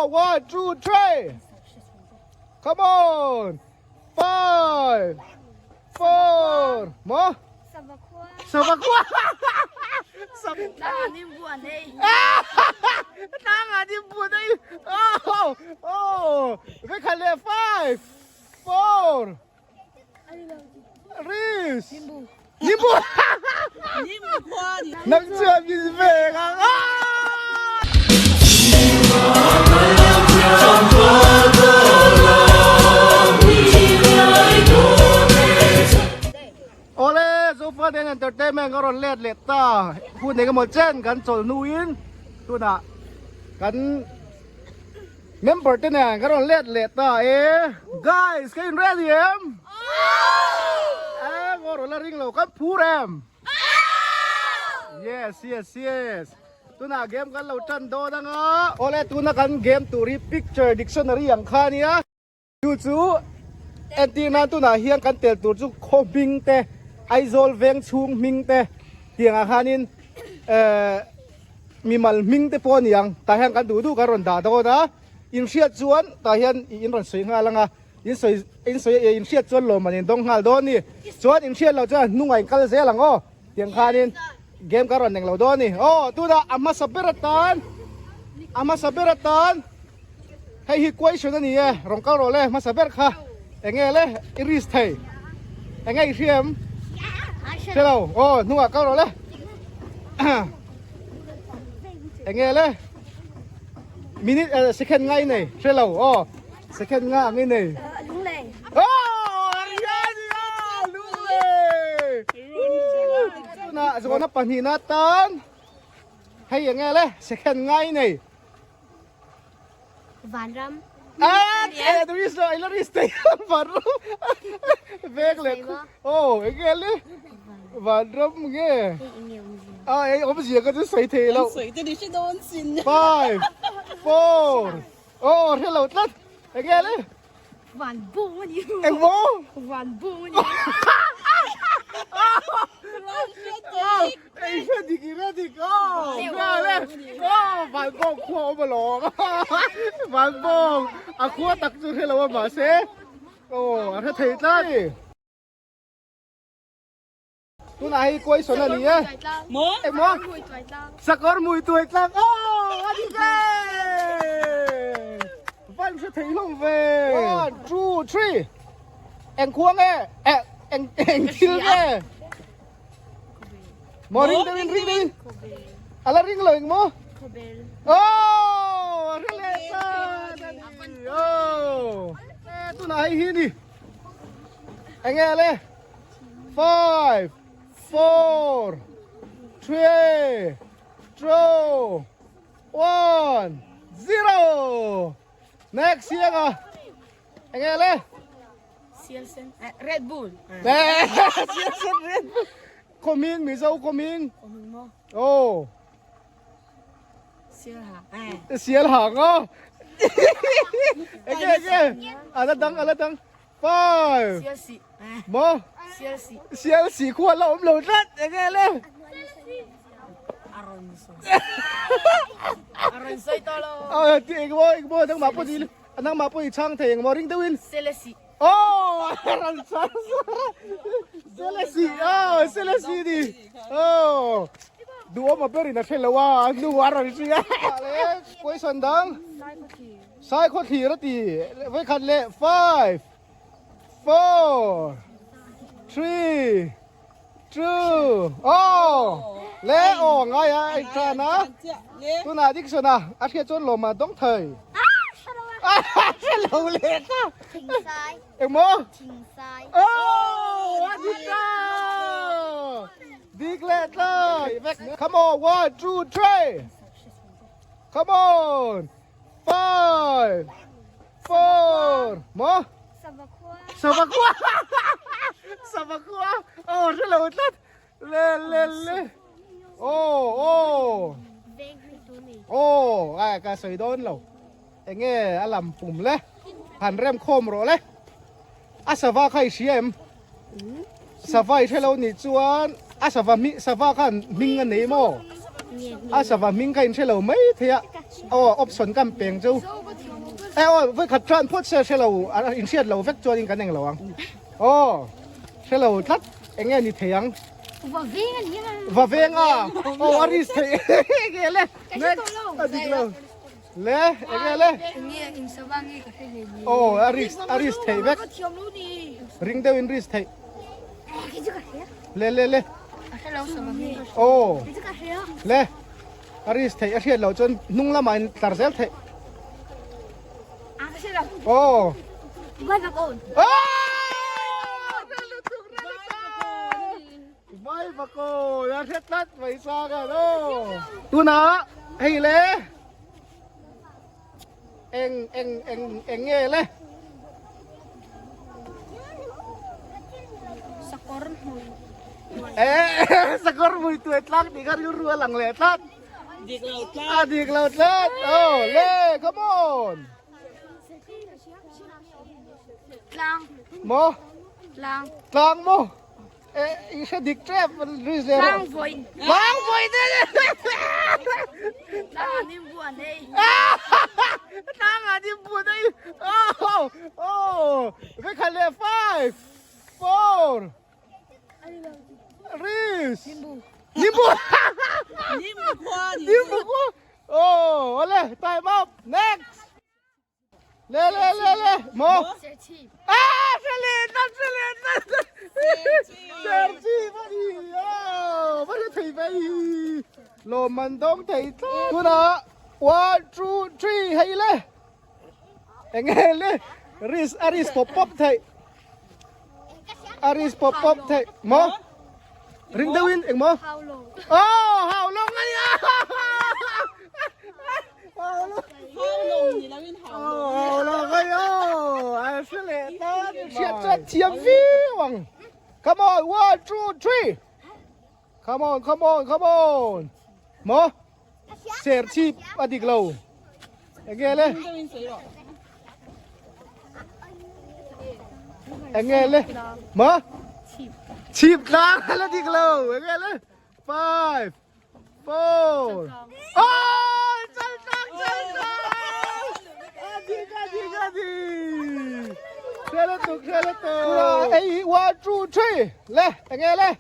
on, 1, 2, 3. Come on. 5, 4, mo? Savakhua. Tlangah nimbu an ei. Tlangah nimbu an ei. Oh, oh. Vekhat leh 5, 4, Rish. Nimbu. Nimbu. Nimbu khua ni. Nang chuan min veng ang. Awle, Zofa Den Entertainment ka rawn let leh ta. Hun eng emaw chen kan chawlh hnuin tunah kan Member te nen ka rawn let leh ta e. Guys, ka in ready em? Eh, ngaw rawn la ring lo, kan phur em? Yes, yes, yes. Tunah game kan lo tan dawn anga. Awle, tuna kan game tur hi picture dictionary ang kha ania. Chu chu entir nan tunah hian kan tel tur chu khaw hming te, Aizawl veng chhung hming te tiangah khanin eh Mimal hming te pawh a ni ang, tah hian kan duh duh kan rawn dah dawn a, in hriat chuan tah hian in rawn sawi nghal ang a, in sawi in sawi in hriat chuan lawm an in dawng nghal dawn a ni, chuan in hriat loh chuan hnungah in kal zel ang aw, tiang khanin game kan rawn neng lo dawn a ni, aw tunah a hmasa ber atan a hmasa ber atan hei hi question a ni e, rawn kal rawh le hmasa ber kha eng nge le i risk thei eng nge i hria em? Hre lo, aw hnungah kal rawh le. Enge le minute eh, second ngai nei hre lo aw second nga ang i nei Lunglei. Oh, Ariani Lunglei. Tuna zawna pahnihna tan hei enge le second ngai nei Vanram. Ah, eh, there is no, I love stay Vanram. Vek le. Oh, enge le. Vanram nge. Ah, ei om zia ka chu sei thei lo. Sei te ni si don sin. 5 4 Oh, hello tlat. Enge le. Van bung ani. Eng mo? Van bung ani. Ei hre dik i hre dik aw hria le aw van bawng khua awm alawm van bawng a khua tak chu hre lo a mahse aw a hre thei tlat ni tunah hei question a ni e engmaw sakawr mui tuai tlang aw a dik e van hre thei hlawm ve 1 2 3 eng khua nge eh eng eng thil nge Mo ring deuhin ring deuhin. Ala ring lo eng mo? Oh, a hre leh ta ani. Oh. Eh, tunah hei hi ni. Enge le? 5 4 3 2 1 0 Next siang a. Enge le? Sialsen Red Bull. Sialsen Red Bull. Khawming Mizo khawming. Khawming maw? Oh. Sialhang. Sialhang aw. Enge enge. Ala dang ala dang. 5. Sialsi. Maw? Sialsi. Sialsi khu ala awm lo tlat. Enge le? Aron so. Aron soi to lo. Ah, ti eng maw eng maw nang mah pawh ni. Nangmah pawh i chhang thei engmaw ring deuhin. Selesih. Oh, ran chhang Selesih. Oh, Selesih ni. Oh. Duhawm a berin a hre lo a, nu a rawn hria. Le question dang. Sai khaw thlir a ti. Vawikhat leh 5 4 3 2 Oh. Le aw ngai a ai tran a. Tunah Dixon a a hriat chuan lawm a dawng thei. Hre lo leh ta. Thingsai. Engmaw? Thingsai. Oh, a dik ta. Dik leh tla. Come on, 1 2 3. Come on. 5 4 Maw? Savakhua. Savakhua. Savakhua. Oh, hre lo tlat. Le le le. Oh oh. Oh, ai ka sawi dawn lo. Enge a lam pum le. Han rem khawm rawh le. A sava kha i hria em? Sava i hre lo nih chuan a sava hming sava khan hming a nei maw? A sava hming kha in hre lo mai thei a. Aw option kan peng chu. E aw voi khat tran phawt se hre lo in hriat lo vek chuan in kan eng lo ang. Aw hre lo tlat eng nge ni thei ang. Va veng a ni a. Va veng a. Aw a risk thei nge le. Next a dik lo. Le eng nge le. Nge in sava nge ka hre hlei ni. Aw a risk a risk thei vek. Ring deuh in risk thei. Le le le. Aw le. A risk theih a hriat loh chuan hnung lamah in tlar zel theih. Aw. Vai vakawn a hre tlat mai sang a no. Tunah hei le eng eng eng eng nge le. Sakawr hmui. Eh, sakawr hmui tuai tlak tih kha rilru a lang leh tlat. Dik lo tlat. A dik lo tlat. Oh, le, come on. Tlang. Mo? Tlang. Tlang mo? Eh, i hre dik tep ri zel. Tlang voi. Tlang voi te. Tlang an in buan ei. Tlang an in buan ei. Oh, oh. Vekha le 5 4 Riz. Nimbu. Nimbu. Nimbu khua. Nimbu khua. Oh, ole, time up. Next. Le le le le mo ah se le tan se le tan Serchi va đi ah va đi thei ve lo man dong thei tlat tuna one two three hei le enge le ris aris pop pop thei aris pop pop thei mo ring deuhin eng mo oh hau long ani hau long Hau long ni lovin hau long. Hau long ai oh a hre leh tan hriat chuan thiam viau ang come on one two three come on come on come on maw ser chip a dik lo enge le enge le maw chip tlang la dik lo enge le 5 4 oh chal tlang chal tlang a dik a dik a dik hrela tuk hrela tuk ei 1 2 3 le enge le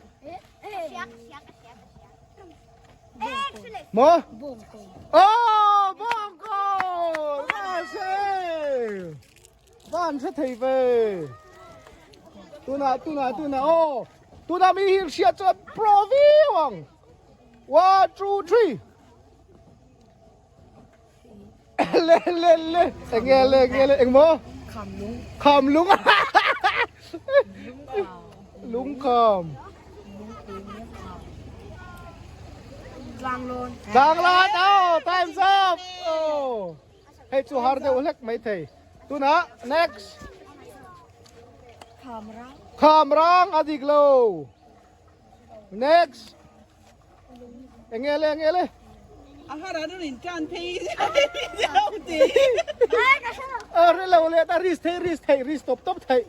Maw? Oh, bawngkawn! Mahse! Van hre thei ve. Tunah, tunah, tunah, oh! Tunah mi hi hriat chuan pro viau ang. One, two, three. Le, le, le. Enge, le, enge, le. Eng maw? Kham lung. Kham lung. Lung kham. Tlanglawn. Tlanglawn. Oh, time's up. Oh. Hei chu har deuh hlek mai thei. Tunah next. Khamrang. Khamrang a dik lo. Next. Enge le enge le. A har an in tan phei deuh ti. A ri lo le ta ris thei ris thei ris top top thei.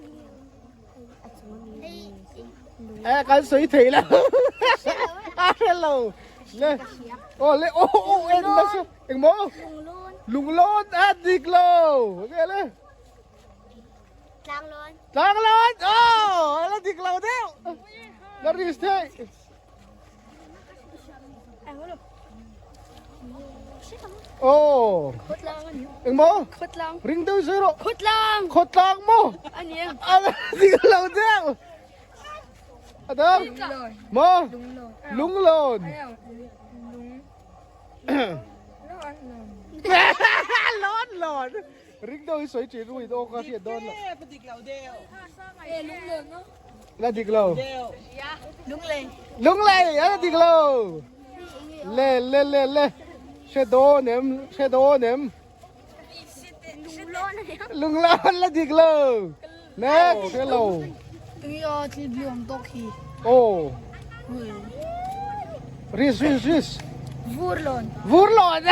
E kan sui thei lo. A ri lo. Le. Oh le oh oh en na su. Eng mo. Lung lon a dik lo. Enge le. Tlang lon. Tlang lon. Oh, la dik lo deuh. La ris thei. Aw. Khawtlang a ni. Engmaw? Khawtlang. Ring deuh zui rawh. Khawtlang. Khawtlang maw? A ni em? A ring lo deuh. A dang. Maw? Lunglawn. Lunglawn. Lung. Lawn lawn. Ring deuh hi sawi thin ru in aw ka hriat dawn lo. Dik lo deuh. La dik lo. Deuh. Lunglei. Lunglei a la dik lo. Le le le le. Hre dawn em, hre dawn em. Lunglawn la dik lo. Next, hre lo. Tui a thil biawm tawk hi. Oh. Ris ris ris. Vurlawn. Vurlawn.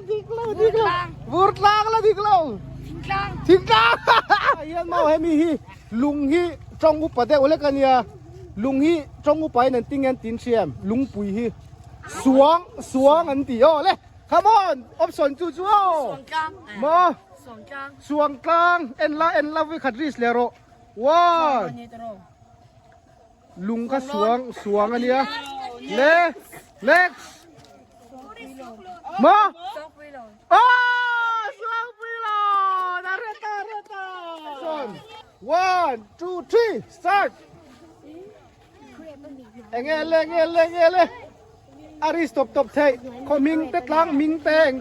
Dik lo dik lo. Vurtlang la dik lo. Thingtlang. Thingtlang. Hian mau hemi hi lung hi tawng upa deuh hlek a nia. Lung hi tawng upa in an ti nge an tin hriam. Lungpui hi suang suang an ti aw le. Come on option chu chu aw. Maw? Suangtlang en la en la vui khat risk leh rawh. One. Lung kha suang suang a nia. Le next. Maw? Oh Suangpuilawn a hre ta a hre ta. One two three start. Enge le enge le enge le a ri stop tawp theih khaw hming te tlang hming te eng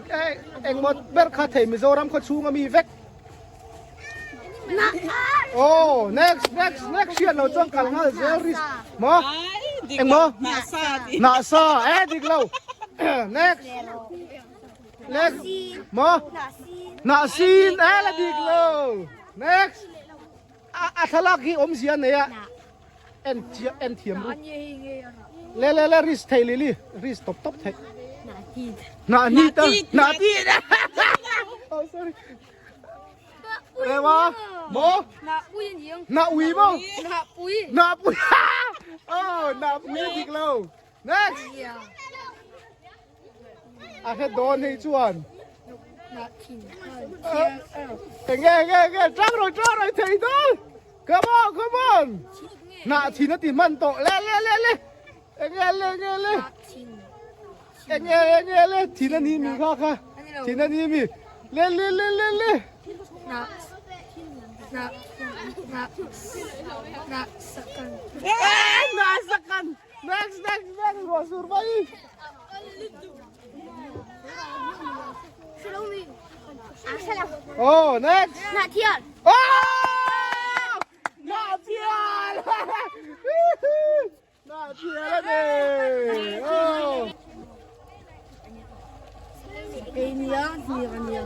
engmaw ber kha thei Mizoram khaw chhung ami vek oh next next next hian lo chuan kal nghal zel ri maw engmaw hnahsa e dik lo next next maw hnahsin e la dik lo next A thlalak hi awmzia a nei a, en chiah en thiam ru. Le le le risk thei lili, risk tawp tawp thei. Hnah hnit a, hnah tit. Oh sorry. Rewa, mo? Hnah pui a ni ang. Hnah ui mo? Hnah pui. Hnah pui. Oh, hnah pui a dik lo. Next. A hre dawn hei chuan. Enge enge enge tang rawh tang rawh thei dawn. Come on come on. Hnah thin a ti hman tawh le le le le. Enge le enge le. Enge enge le thin a ni mi kha kha. Thin a ni mi. Le le le le le. Hnah hnah hnah hnah sakan. Hnah sakan. Next next next ruah sur mai. Oh next. Na thial. Oh! Na thial. Na thial ani. Oh. Kei nia hniak ania.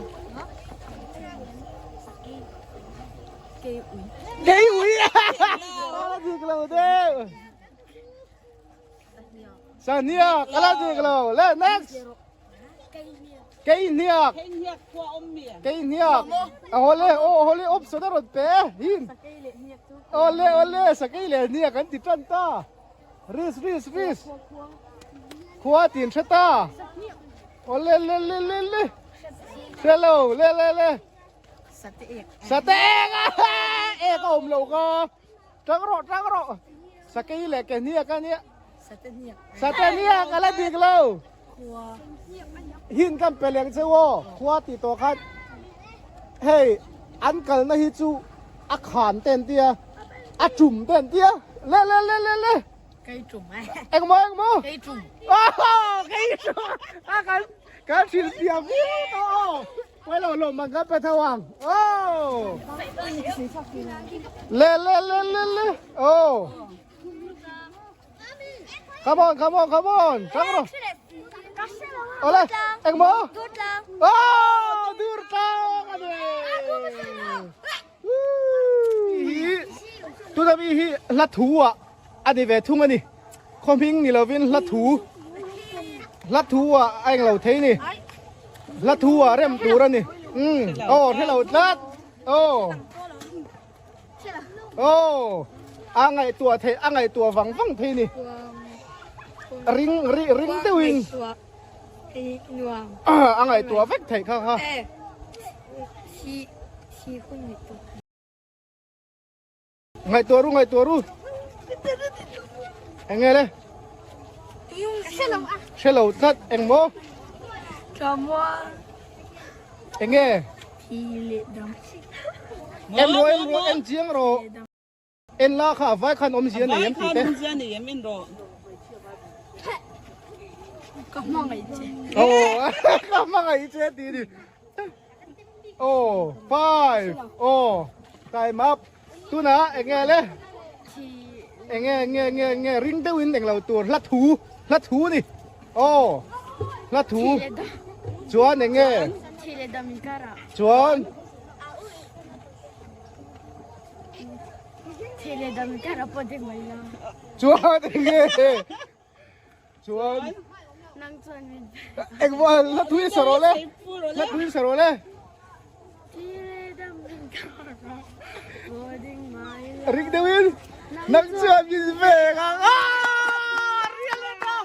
Kei ui. Kei ui. Ala dik lo deuh. Sania kala dik lo le next kei hniak kei hniak a hole o hole option a rawn pe hin ole ole sakei leh hniak an ti tan ta ris ris ris khua tin hre ta ole le le le le hre lo le le le sate ek ek a awm lo ka Tang rawh, tang rawh. Sakei leh ke hniak a nia. Sate hniak. Sate hniak a la dik lo. Khua. Hin kan pe leng cheu aw. Khua tih tawh khan hei an kalna hi chu a khan te an tia, a tum te an tia. Le le le le le. Kei tum e. Engmaw engmaw? Kei tum. Oh, kei tum. A kan kan hrilh piah viau tawh aw. Quay lo lo mang gấp theo hoàng. Oh. Le le le le le. Oh. Come on, come on, come on. Trắng rồi. Ole, em mơ. Oh, dur tlang. Hi. Tu da mi hi la thu à. Ani ve thung ani. Khaw hming ni lovin hla thu hla thu ah a englo thei ni hla thu ah rem tur a ni umm aw hrelo tlat aw aw a ngaihtuah theih a ngaihtuah vang vang thei ni ring ri ring deuhin a ngaihtuah vek theih kha kha. Ngaihtuah ru ngaihtuah ru. Eng nge le? Hre lo tlat eng maw? Eng nge? En rawh en rawh en chiang rawh. En la kha a vai khan awmzia nei em tih te. Ka hmangaih che. Aw ka hmangaih che tih ni. Aw five aw time up tunah eng nge le eng nge nge nge nge ring deuhin eng lo tur hla thu hla thu ni aw hla thu chuan eng nge chuan chuan eng nge Chuan engvah hla thui sa rawh le hla thui sa rawh le ring deuhin nang chuan min veng ang ah rial a ta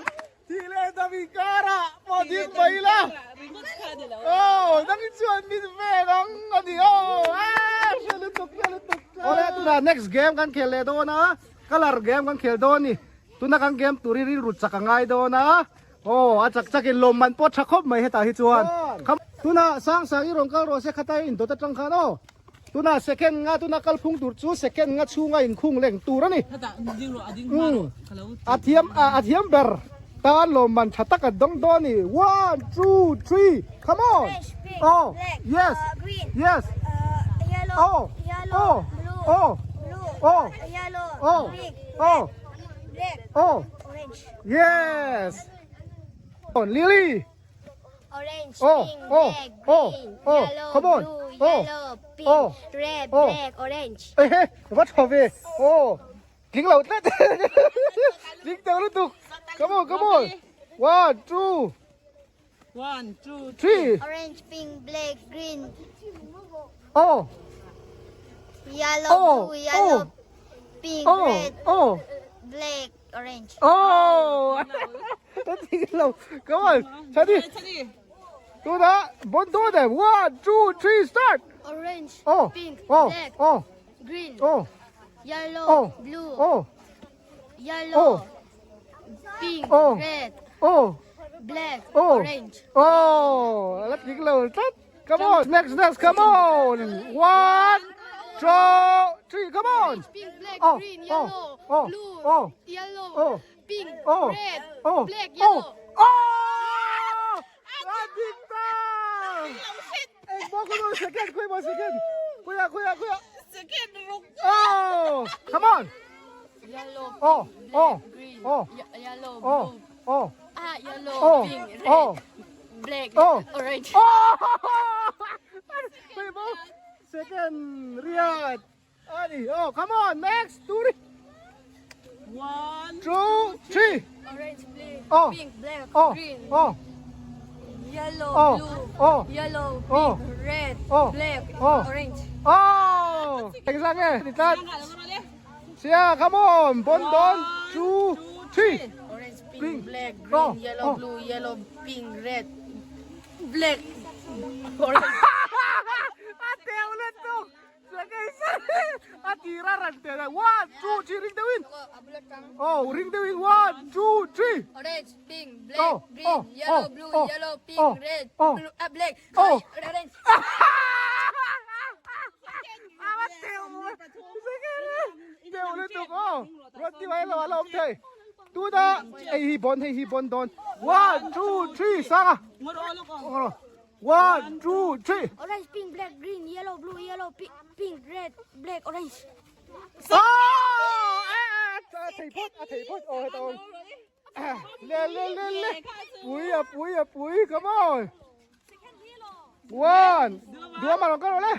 thi leh ta. Lehlam inkarah pawh ding mai ila. Aw, nang chuan min ven ang a ni aw. Ah, hre lutuk, hre lutuk. Awle, tunah next game kan khel leh dawn a, colour game kan khel dawn a ni. Tuna kan game tur hi rilru chak a ngai dawn a. Aw, a chak chakin lawmman pawh tha khawp mai hetah hi chuan. Tunah sang sang i rawn kal rawh se khata i indawt atang khan aw. Tunah second nga tuna kal phung tur chu second nga chhunga inkhung leng tur a ni. A thiam a thiam ber tan lawmman tha tak a dawng dawn a ni. One, two, three, come on! Aw, yes, yes, aw, aw, aw, aw, aw, aw, aw. Yes! On Lily! Orange, Oh, pink, oh, black, oh, green, oh, yellow, come on. blue, Oh, yellow, pink, oh, red, oh. black, orange. Ehe, va thaw ve. Oh, tling lo tlat. Tling teuh lutuk. Come on, come on. One, two, One, two, three. Orange, pink, black, green, Oh, yellow, Oh, blue, yellow, oh. pink, oh, red, oh, black, orange. oh. Tling lo. Come on. Chadi. Chadi. Tuna, bon do de. One, two, three, start. Orange, Oh, pink, oh, black, oh, green, oh, yellow, oh, blue, oh, yellow, oh, pink, oh. red, oh. black, Oh. orange. Oh, let's get low. Come on, next, next, come on. One, two, three, come on. Pink, black, Oh, green, oh, yellow, oh, blue, oh, yellow, oh, pink, oh, red, oh, black, oh, yellow. oh! Adikta! Eh, boko no second, kuya mo second. Kuya, kuya, kuya. Second ruk. Oh, come on. Yellow, Oh, black, oh, green, oh, yellow, oh, blue, oh, ah, yellow, oh, pink, red, oh, black, oh. orange. Oh! Kuya mo, second, Riyadh. Ani, oh, come on, next, two, three, One, two, three. Orange, blue, Oh, pink, black, oh, green, oh, yellow, oh, blue, oh, yellow, pink, oh, red, oh, black, oh. orange. Oh! Exactly. That. Sia, come on. Bondon, two, three. Orange, pink, Pink. black, green, Oh, yellow, oh. blue, yellow, pink, red, black, orange. Ate, ulit to. Atira, rante. One, two, three, ring the win. Oh, ring the win. One, two, three. Orange, pink, black, Oh, green, oh, yellow, oh, blue, oh, yellow, pink, oh, red, oh, blue, black, oh. orange. One, two, three, sang à. One, two, three. Orange, pink, black, green, yellow, blue, yellow, pink, pink, red, black, orange. Oh, à, thầy phốt, à thầy phốt, oh, tao. Le le le le. Pui à pui à pui, come on. One, đứa mà nó có rồi đấy.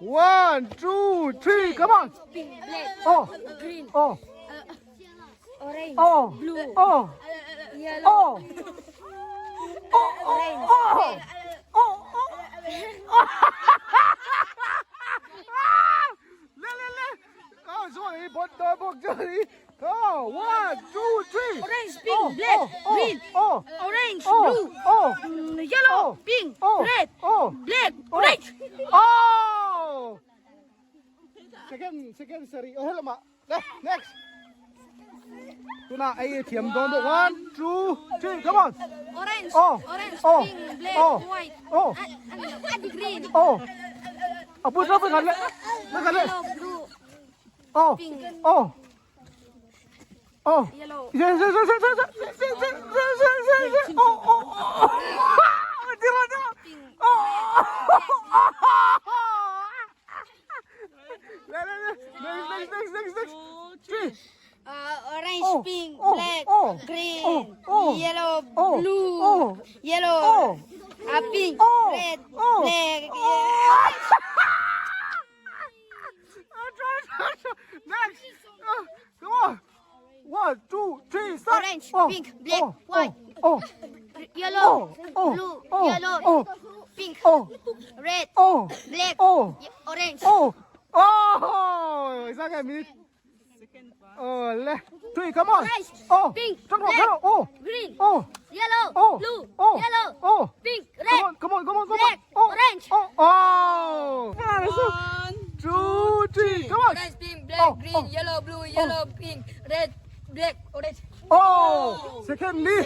One, two, three, come on. Pink, black, Oh, green, oh, Orange, oh, blue, oh, yellow, oh, oh, oh, oh, oh, oh. Le le le. Oh, sorry, bot đôi bot sorry. Oh, one, two, three. Orange, pink, Oh, black, oh, oh, green, oh, orange, oh, blue, oh, yellow, oh, pink, oh, red, oh, black, oh. orange. Oh! Second, second sorry. Oh, hello ma. Next. Tuna ai thiam don do. One, two, three. Come on. Orange, Oh, orange, oh, pink, black, oh, white, oh, green, oh. Abu ra phải le. Phải le. yellow, blue, Oh, pink, oh. Oh. yellow, Yes, yes, yes, yes, yes, yes, yes, yes, yes, yes, yes. Oh, oh, oh. Tira, tira. pink, Oh. Le, le, le. Next, next, next, next, next. two, Three. Orange, Oh, pink, oh, black, oh, green, oh, oh, yellow, oh, blue, oh, yellow, oh, pink, oh, red, oh, black. oh. Next. Come on. One, two, three, start. Orange, Oh, pink, black, oh, white. Oh, Yellow, oh, oh, blue, oh, yellow, oh, pink, oh, red, oh, black, oh, orange. oh, oh. Is that a minute? Ole. Three, come on. Oh. Pink, Come on, black, come on. Oh. Green, Oh. yellow, Oh. blue, Oh. yellow, Oh. pink, Come red, on, come on, come on, come on. black, Oh. orange. Oh. Oh. One, Two, three, come on. Orange, pink, black, Oh, green, oh. yellow, blue, yellow, pink, red, black, orange. Oh. Secondly.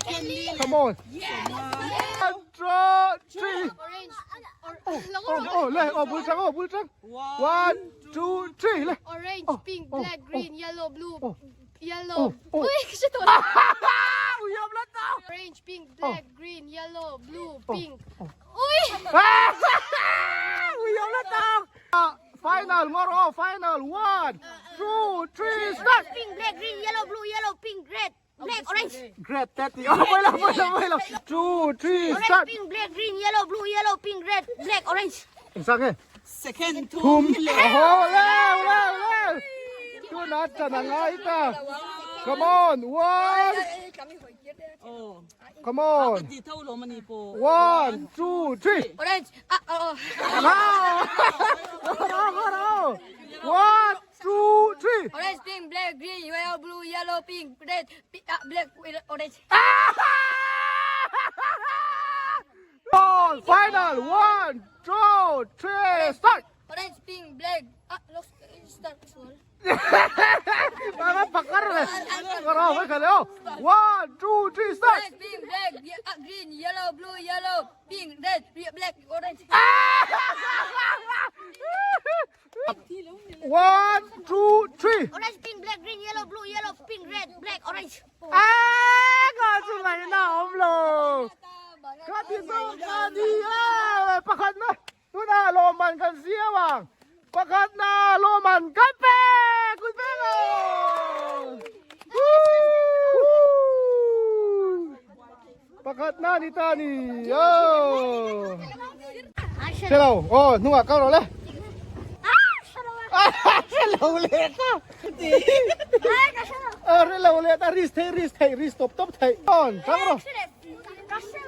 Come on. One, two, three. Orange, or, Oh, oh, le, oh, bul chang, oh, bul chang. One, One, two, three, le. orange, Oh, pink, oh, black, green, yellow, blue, oh, yellow. oh, oh. Uy, kasi to. Ah, uyam na to. Orange, pink, black, green, yellow, blue, Oh, pink. Uy! Ah, uyam na to. Ah, Final, more, oh, final. One, two, three, start. Pink, black, green, yellow, blue, yellow, pink, red, black, orange. Great, 30. Oh, wait lang, wait lang, wait lang. Two, three, Orange, start. pink, black, green, yellow, blue, yellow, pink, red, black, orange. Isang eh. Second, two, Tum. Oh, le, le, le. Tu na chananga ita. Come on, one. Oh. Come on. Di tao lo mani po. One, two, three. Orange. Ah, oh, oh. Now. Go, go, go. One, two, three. Orange, pink, black, green, yellow, blue, yellow, pink, red, pink, ah, black, orange. Oh, final. One, two, three, start. Orange, pink, black. Ah, looks, start small. Tama, pakar le. Karo, may kaleo. One, two, three, start. Orange, pink, black, ah, green, yellow, blue, yellow, pink, red, black, orange. One, two, three. Orange, pink, black, green, yellow, blue, yellow, pink, red, black, orange. Ah, ka su mai na om lo. Ka ti so ka ni eh pakhat na. Tu na lo man kan sia wang. Pakhat na lo man kan pe. Kun pe lo. Woo! Pakhat na ni ta ni. Yo. Hello. Oh, nuwa ka ro le. Ah, Hello le ta. Ờ, hello le ta ris thei ris thei ris top top thei. On, tang ro. Kasih.